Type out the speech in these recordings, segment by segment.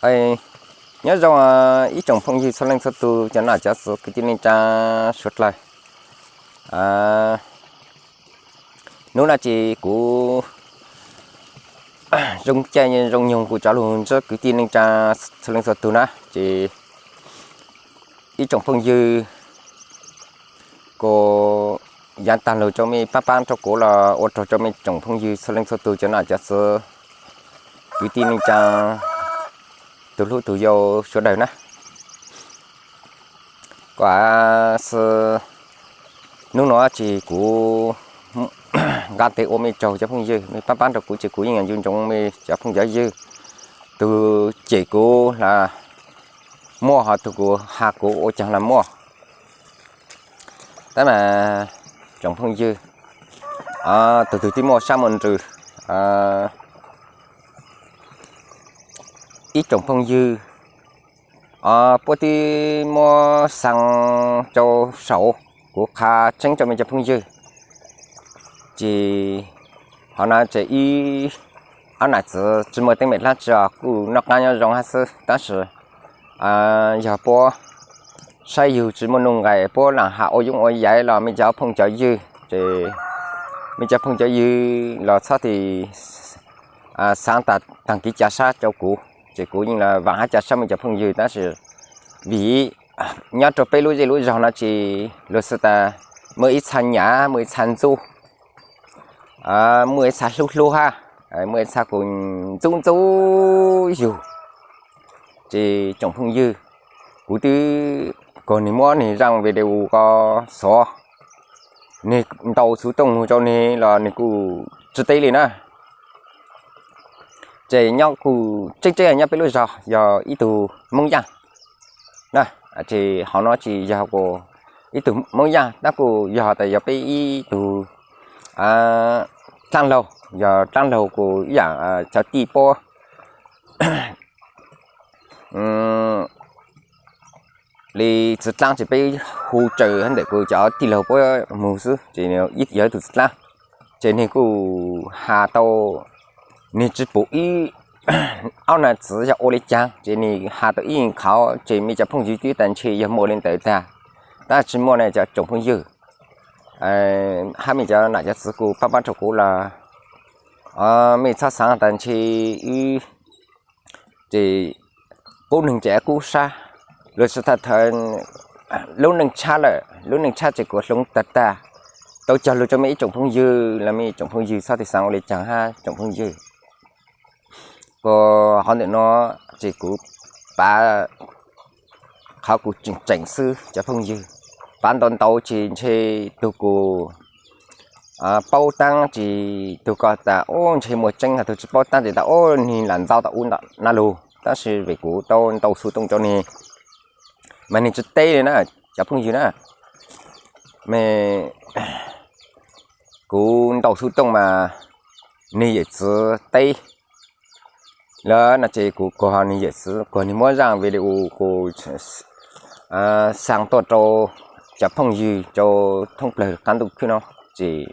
Nyob zoo ib tsoom phooj ywg txhua leej txhua tus, cov nom cov tswv kwv tij neej tsa suav dlawg. Hnub no ces kuv zoo caij zoo nyoog kuv cov lug ntsib kwv tij neej tsa txhua leej txhua tus na, ces ib tsoom phooj ywg kuj yav tag lug rau mej pab pab rau kuv los ua rau mej tsoom phooj ywg txhua leej txhua tus cov nom cov tswv kwv tij neej tsa tus hlub tus yau sawv daws na. Kuv xwb, hnub no ces kuv nqa tes ua mej tsaug cov phooj ywg, mej pab pab rau kuv ces kuv yeej yuav nco ntsoov mej cov phooj cov ywg. Tus cem kuv los muaj, ho tus kuv has kuv ua caag los muaj. Tab mas tsoom phooj ywg, tus twg twb muaj sab muaj ntsws, ib tsoom phooj ywg puab twb muab xaa rau saum, kuv qha tseeb rau mej cov phooj ywg. Ces hov no ces ib ob nam txiv tsi muaj teeb meem dlaab tsi os, kuj noj qaab nyob zoo hab xwb, tab sis yog puab saib yug tsi muaj nuj nqis, puab laam has ua yoov ua yaiv los mej cov phooj cov ywg, ces mej cov phooj cov ywg los txhob tis xaav taag kev ca sab rau kuv, ces kuv yeej los vaam hab ca sab mej cov phooj ywg, tab sis vim nyob rau peb lub zej lub zog no ces luag xwb tas muaj ib txha nyav, muaj ib txha ntxub, muaj ib txha hlub hlub hab, muaj ib txha kuj ntxub ntxub yug. Ces tsoom phooj ywg, kuv twb kog nwg muab nwg zaaj video ko xov, nwg ntaus xuv tooj moog rau nwg los nwg kuj tsi teb li na. Ces nyob kuj tseeb tseeb nyob peb lub zog yog ib tug Moob Yaaj na, ces hov no ces yog kuj ib tug Moob Yaaj, tab kuj yog tas yog peb ib tug dlaab laug, yog dlaab laug kuj ib yaam cov tij puab li txiv dlaab ces peb hu tsawg hab ntawm kuv cov tij laug puab moog xwb, ces yog ib tug txiv dlaab. Ces nwg kuj has tau, nwg tsi pum ib ob nam txiv yog ua li caag, ces nwg has tau ib qhov, ces mej cov phooj ywg twb tas ntshe yog muaj li ntawd tag, tab tsi muaj na cov tsoom phooj ywg. Hab mej cov nam cov txiv kuj pab pab rau kuv los mej txhob xaav tas ntshe wb ces qub neeg ces qub sab, luag tsi tas thawv lub neej tshab lawm, lub neej tshab ces kuv hloov tag tag. Tau cog lug rau mej ib tsoom phooj ywg los mej tsoom phooj ywg txhob tis xaav ua li caag hab tsoom phooj ywg. Kuv hov ntawm no ces kuv pav qhov kuv tseem tseem xwb cov phooj ywg, pav ntau ntau ces ntshe tug kuj paub taab ces tug ko tas ub ntshe muaj tseeb, tug tsi paub taab ces tas ub nwg lam ntxauv tas ub na lug, tab sis vim kuv tau ntaus xuv tooj rau nwg mas nwg tsi teb li na cov phooj ywg na. Mas kuv ntaus xuv tooj mas nwg yawm txiv teb lawm no ces kuv kog nwg yawm txiv, kog nwg muab zaaj video kuv xaa tuaj rau cov phooj ywg rau thoob plawg qaab ntuj khwb no, ces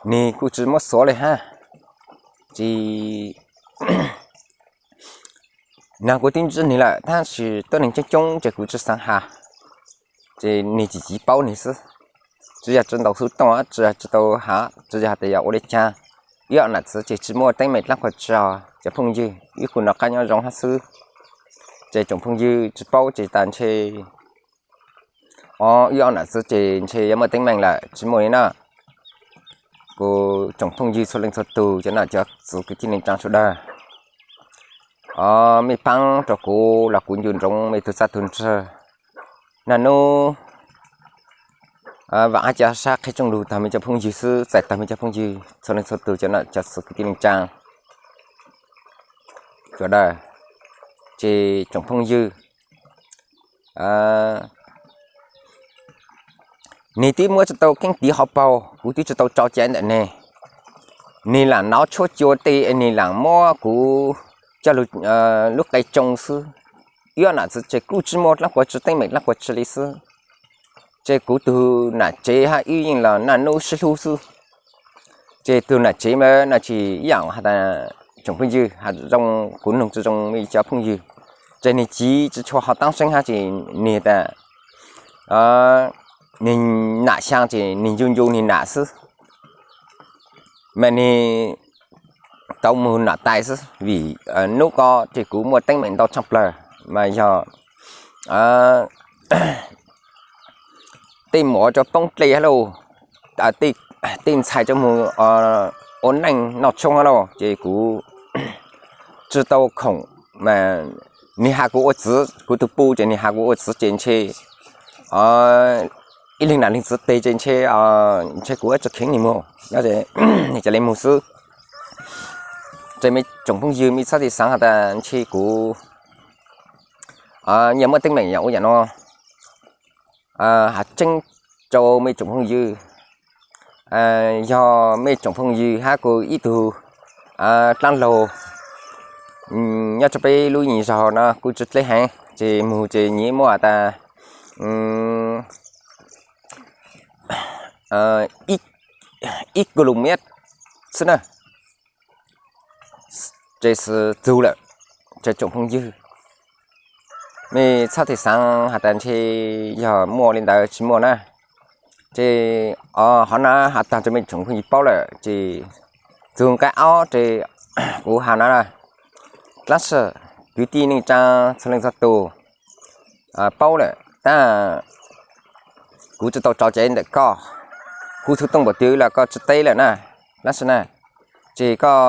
nwg kuj tsi muab xuav li hab. Ces nag kuv twb ntsib nwg lawm tab sis tuab neeg coob coob ces kuv tsi xaav has, ces nwg tsis tsis paub nwg xwb. Tsi yog tsi ntaus xuv tooj, tsi yog tsi tau has, tsi yog tas yog ua li caag, wb ob nam txiv ces tsi muaj teeb meem dlaab qhov tsi os cov phooj ywg, wb kuj noj qaab nyob zoo hab xwb. Ces tsoom phooj ywg tsi paub ces tas ntshe o wb ob nam txiv ces ntshe yuav muaj teeb meem lawm, tsi muaj li na. Kuv tsoom phooj ywg txhua leej txhua tug, cov nom cov tswv kwv tij neej tsaa sawv daws, o mej paab rau kuv los kuv nco ntsoov mej tug txaj tug ntsig. Naj nub vaam hab ca sab qheb tsooj lug taag mej cov phooj ywg xwb, txais taag mej cov phooj ywg txhua leej txhua tug, cov nom cov tswv kwv tij neej tsaa sawv daws. Ces tsoom phooj ywg, nwg twb muab tsi tau keeb tiv hauv paug, kuv twb tsi tau tso cai ntawm nwg. Nwg lam nov tshuab cua tej, nwg lam muab kuv coj lug lub qe tsoo xwb. Wb ob nam txiv ces kuj tsi muaj dlaab quas tsi teeb meem dlaab quas tsi li xwb. Ces kuv tug nam tsev hab wb yeej los naj nub sib hlub xwb. Ces tug nam tsev mas no ces ib yaam has tas tsoom phooj ywg, zoo kuv noog tsi zoo mej cov phooj ywg, ces nwg tsi tsi tshua ho taab seeb hab ces nwg tas nwg nam xyaa ces nwg ncu ncu nwg nam xwb, mas nwg tau moog nam tais xwb. Vim nub ko ces kuv muaj teeb meem ntau tshaaj plawg, mas yog tej muam cov poob dlej hab lauj, tej ntxhais cov moog ua neej noj tshoob hab lauj, ces kuv tsi tau khoom, nwg has kuv ua txiv, kuv tug puj ces nwg has kuv ua txiv ces ntshe ib leeg nam leeg txiv tes ces ntshe, ntshe kuv tsi kheev nwg moog, nwg ca le moog xwb. Ces mej tsoom phooj ywg mej txhob tig xaav has tas ntshe kuv yog muaj teeb meem yam ua yam no. Has tseeb rua mej tsoom phooj ywg, yog mej tsoom phooj ywg hab kuv ib tug dlaab laug nyob rua peb lub yeej zog no kuj tsi dleb heev, ces moog ces nyaj muaj tas ib kis lus mev xwb na, ces xwb txug lawm. Ces tsoom phooj ywg, mej txhob tig xaav has tas ntshe yog muaj le ntawd, tsi muaj na. Ces hov na has taag rua mej tsoom phooj ywg paub lawm, ces txug nqai ob ces kuv has no na, dlaab tsi kwv tij neej tsaa txhua leej txhua tug paub lawm, tab kuv tsi tau tso cev ntawm koj, kuv txhua tooj npaum twg los koj tsi teb lawm na, dlaab tsi na, ces koj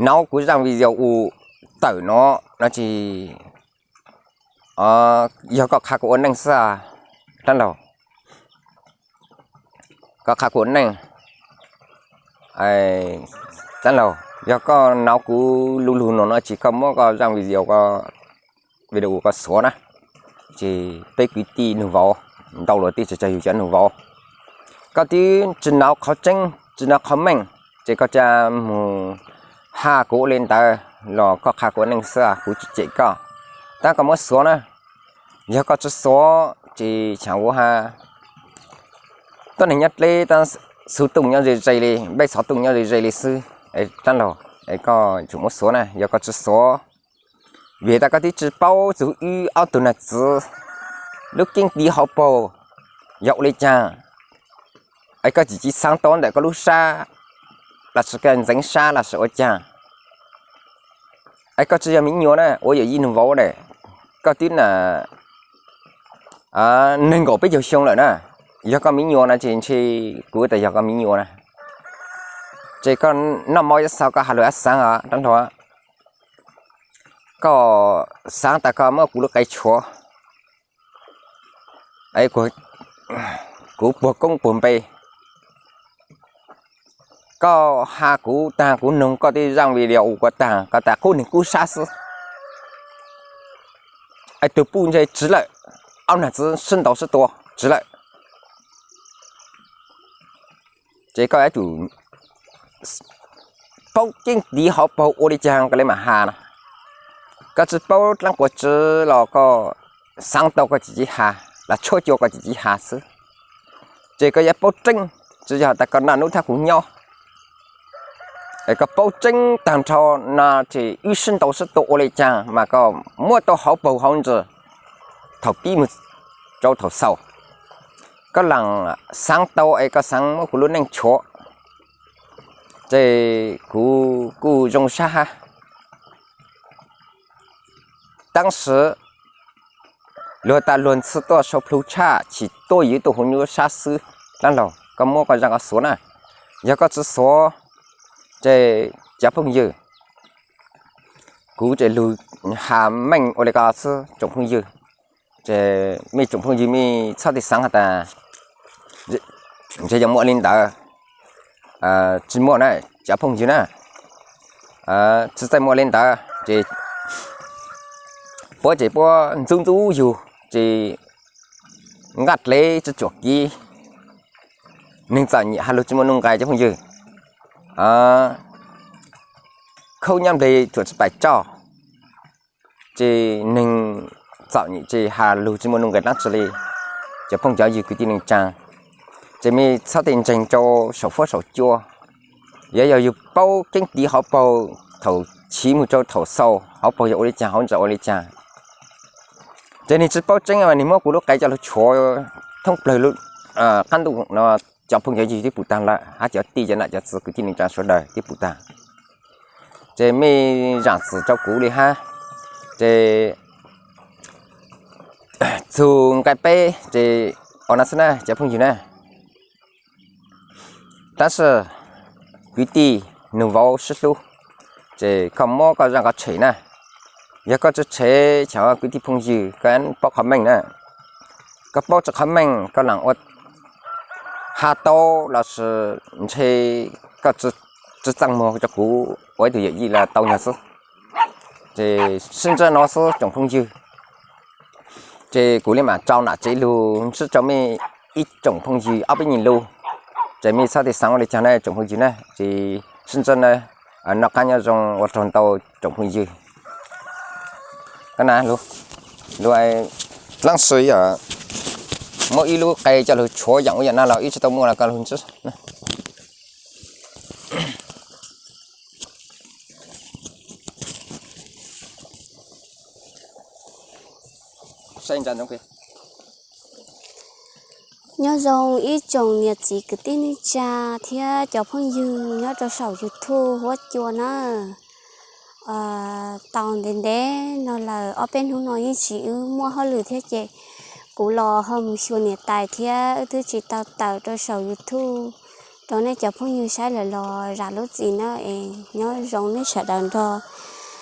nov kuv zaaj video u tawm no, no ces yog koj qha kuv ua neej xwb, dlaab laug, koj qha kuv ua neej, dlaab laug, yog koj nov kuv lub lug no no ces koj muab koj zaaj video, video koj xuav na, ces peb kwv tij nug vauv, ntau luag tej tsi tsaug yug cov nug vauv, koj twb tsi nov qhov tseeb tsi nov qhov meej, ces koj ca moog has kuv ua le ntawd los koj qha kuv ua neej xwb, kuv tsi cem koj, tab koj muab xuav na, yog koj tsi xuav ces xyaa kuv has, tuab neeg nyob dleb tab xov tooj nyob ze ze li, npej xov tooj nyob ze ze li xwb, dlaab laug, es koj tsum muab xuav na, yog koj tsi xuav, vim tas koj twb tsi paub txug wb ob tug nam txiv lub keeb tiv hauv paug yog ua le caag, es koj tsi tsi xaav tau ntawm koj lub sab, los sis koj ntxeev sab los sis ua caag, es koj tsi yog miv nyuas na, ua yawm yij nug vauv na, koj twb na neeg nkaum peb caug xyoo lawm na, yog koj miv nyuas no ces ntshe kuv tas yog koj miv nyuas na, ces koj noj mov yuav xaus koj has lug yuav xaav os, dlaab laug, koj xaav tas koj muab kuv lub qe tshuav, kuv puag koob puag npe, koj has kuv taag kuv noog koj tej zaaj video u kuv taag koj tas qub neeg kub sab xwb, es tug puj ntshe tsi lawm, ob nam txiv sib ntaus sib tua tsi lawm, ces koj yuav tsum paub keeb tiv hauv paug ua le caag koj le maam has no, koj tsi paub dlaab quas tsi los koj xaav tau koj tsi tsi has, los tshuab cua koj tsi tsi has xwb, ces koj yuav paub tseeb, tsi yog tas koj naj nub thab kuv nyob, es koj paub tseeb taag nrho no ces wb sib ntaus sib tua ua le caag mas koj muab tau hauv paug hauv ntsis, thaum pib moog rau thaum xaus, koj laam xaav tau es koj xaav muab kuv lub neej tshuav, ces kuv kuj zoo sab hab. Tab sis luag tas luag ntxhi tuaj sau plhu tshaj, tsis tuaj ywv tuaj huv nyuaj sab xwb, dlaab laug, koj muab koj zaaj koj xuav na, yog koj tsi xuav, ces cov phooj ywg, kuv ces lug has meej ua le ko xwb tsoom phooj ywg, ces mej tsoom phooj ywg mej txhob tig xaav has tas ntshe yog muaj le ntawd, tsi muaj na, cov phooj ywg na, tsi txawj muaj le ntawd ces puab ces puab ntxub ntxub yug ces nqaj dlev tsi tsuam kiv, neeg txom nyem has lug tsi muaj nuj nqes cov phooj ywg, khaub nyab nplej tsuam tsi paim tsoj, ces neeg txom nyem ces has lug tsi muaj nuj nqes dlaab tsi le. Cov phooj cov ywg kwv tij neej tsaa, ces mej txhob tig ntseeg rau saum fuab saum cua, Yog, yog yus paub keeb tiv hauv paug thaum chiv mus rau thaum xaus hauv paug yog ua li cas, hauv ntsa ua li cas, ces nws tsis paub tseeb mas nws muab kuv lub qe coj lug tshuav thoob plawg lub qab ntuj no. Cov phooj ywg twb pum tag lawm, hab cov tij cov nam cov txwv kwv tij neej tsaa sawv daws twb pum tag. Ces mej zaam txim rau kuv li hab. Ces txug nqai peb ces ua no xwb na cov phooj ywg na. Tab sis kwv tij nug vauv sib hlub, ces koj muab koj zaaj koj tshem na. Yog koj tsi tshem, cov kwv tij phooj ywg koj paub qhov meej na. Koj paub tsi qhov meej koj lam ua ha tau lossis ntshe koj tsi txaaj muag rau kuv ua ib tug yawm yij los tau nyuag xwb. Ces sib ntsib no xwb tsoom phooj ywg. Ces kuv le maam rau nam tsev lug ntsib rau mej ib tsoom phooj ywg ob peb nyuag lug. Ces mej txhob tig xaav ua li caag na tsoom phooj ywg na, ces sib ntsib na. Noj qaab nyob zoo ua tsaug ntau tsoom phooj ywg. Dlaab si muab ib lub qe coj lug tshuav yaam ub yaam no los wb tsi tau muaj los koj lug ntsib. Nyob zoo ib tsoom niam txiv kwv tij neej tsa thiab cov phooj ywg nyob rau saum YouTube huab cua nawb. Tau ntev ntev no lawm, ob peb hnub no yeej tsis wb muaj hauj lwm thiab ces kuv los ho mus xyuas niam tais thiab wb twb tsis tau tawm rau saum YouTube rau nej cov phooj ywg saib lawm los zam lub txim na es nyob zoo nej sawv daws nrog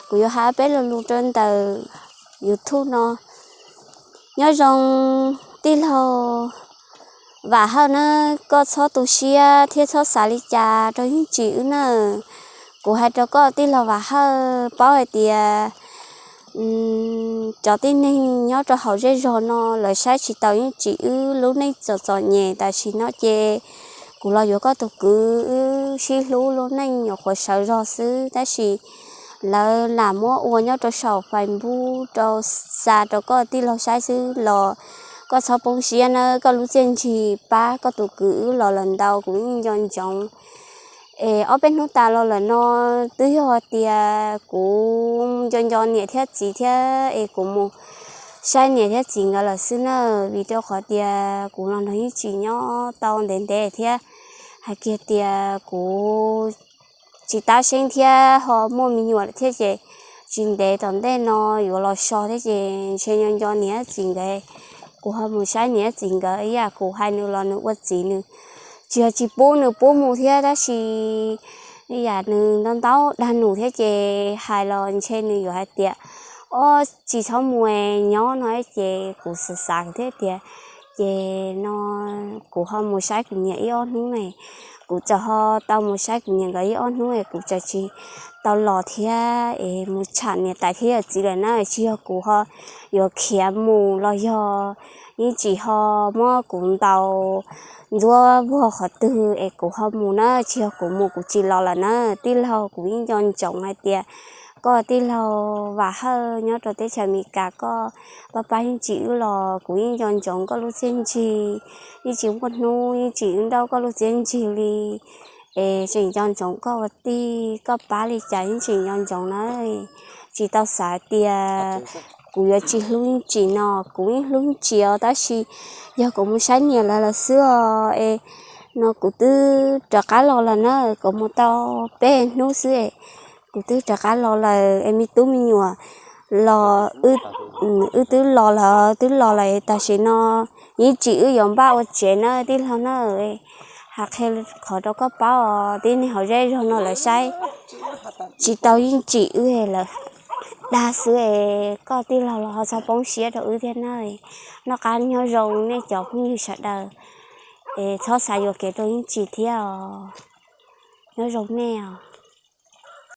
kuv yuav has peb lo lus rau ntawm YouTube no. Nyob zoo tij laug Vam Hawj na, koj txhob tu siab thiab txhob xav li cas rau Yeej Tsim wb na. Kuv hais rau koj tij laug Vam Hawj paub hais tias cov tib neeg nyob rau hauv zej zog no lawv saib tsis taus Yeej Tsim wb lub neej txom txom nyem tam sim no ces kuv los yuav koj tus kwv wb sib hlub lub neej nyuam qhuav sawv zog xwb tab sis lawv lam muab ua nyob rau saum Facebook rau xa rau koj tij laug saib xwb los koj txhob poob siab nawb, koj lub txiaj ntsig pab koj tus kwv wb los lawm ntau kuv yeej nco ntsoov. Es ob peb hnub tas los lawm no twb yog tias kuv nco nco niam thiab txiv thiab es kuv mus saib niam thiab txiv nkawd lawm xwb na, vim rau qhov tias kuv los nrog Yeej Tsim nyob tau ntev ntev thiab hais kiag tias kuv tsis tab seeb thiab ho muaj me nyuam lawm thiab ces tsis ntev tom ntej no yuav los so thiab ces ntshe nco nco niam thiab txiv nkawd, kuv ho mus saib niam thiab txiv nkawd ib yam kuv hais nws los nws ua txiv nws tsis yog tsis pub nws pub mus thiab tab sis ib yam nws ntau ntau dag num thiab ces hais los ntshe nws yuav hais tias ob tsis txhob mus nyob no ces kuv xav xav thiab tias ces no kuv ho mus saib kuv niam ib ob hnub ne, kuv txawm ho tau mus saib kuv niam nkawd ib ob hnub es kuv txawm tsis tau los thiab es mus tsham niam tais thiab yawm txiv lawm na, tsis yog kuv ho yuav khiav mus los yog Yeej Tsim ho muab kuv ntaus ntxuav vuag qhov twg es kuv ho mus na, tsis yog kuv mus kuv tsis los lawm na. Tij laug kuv yeej nco ntsoov hais tias koj tij laug Vam Hawj nyob rau teb chaws Amelikas koj pab pab Yeej Tsim wb los kuv yeej nco ntsoov koj lub txiaj ntsig, yeej tsis muaj hnub Yeej Tsim wb nrauj koj lub txiaj ntsig li. Es tseem nco ntsoov koj ua tij, koj pab li cas yeej tseem nco ntsoov na. Tsis tau xav tias kuv yuav tsis hlub Yeej Tsim no, kuv yeej hlub Yeej Tsim os tab sis yog kuv mus saib niam lawv lawm xwb os es no kuv twb rov qab los lawm na, kuv mus tau peb hnub xwb es kuv twb rov qab los lawm es me tub me nyuam los wb twb los lawm, twb los lawm es tam sim no Yeej Tsim wb yuav npaj ua tsev na tij laug na. Hais qhia qhov rau koj paub os, tib neeg hauv zej zog no lawv saib tsis tau Yeej Tsim wb lawm dag xwb es koj tij laug los ho txhob poob siab rau wb thiab na. Noj qab nyob zoo nej cov phooj ywg sawv daws es txhob xav yuam kev rau Yeej Tsim thiab os. Nyob zoo nej os.